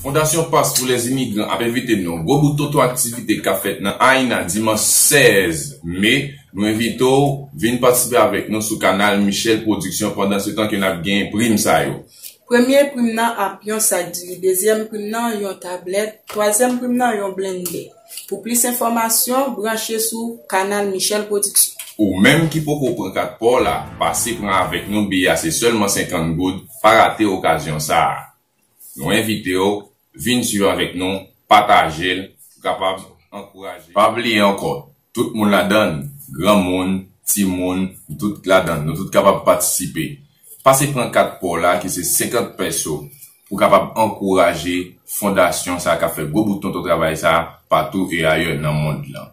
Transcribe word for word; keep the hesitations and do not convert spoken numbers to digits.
Fondasyon Pas pou lèzimigran ap envite nou gwo bout tonton aktivite k ap fèt nan Ayina dimanch sèz me. Nou envite w vin patisipe avèk nou sou kanal Michel Production pandan se tan ke n ap genyen prim sa yo. Premye prim nan ap yon sak diri, dezyèm prim nan yon tablèt, twazyèm prim nan yon blende. Pou plis enfòmasyon, branche sou kanal Michel Production. Ou menm ki poko pran kat pa w la, pase pran avèk nou, biye a se sèlman senkant goud, pa rate okazyon sa a. Nou envite w, vin swiv avèk nou, pataje l, pou kapab ankouraje. Pa bliye ankò, tout moun ladann, granmoun, timoun, nou tout ladann, nou tout kapab patisipe. Pase pran kat pa w la ki se senkant pèso pou kapab ankouraje fondasyon sa k ap fè gwo bout tonton travay sa patou e ayè nan mond lan.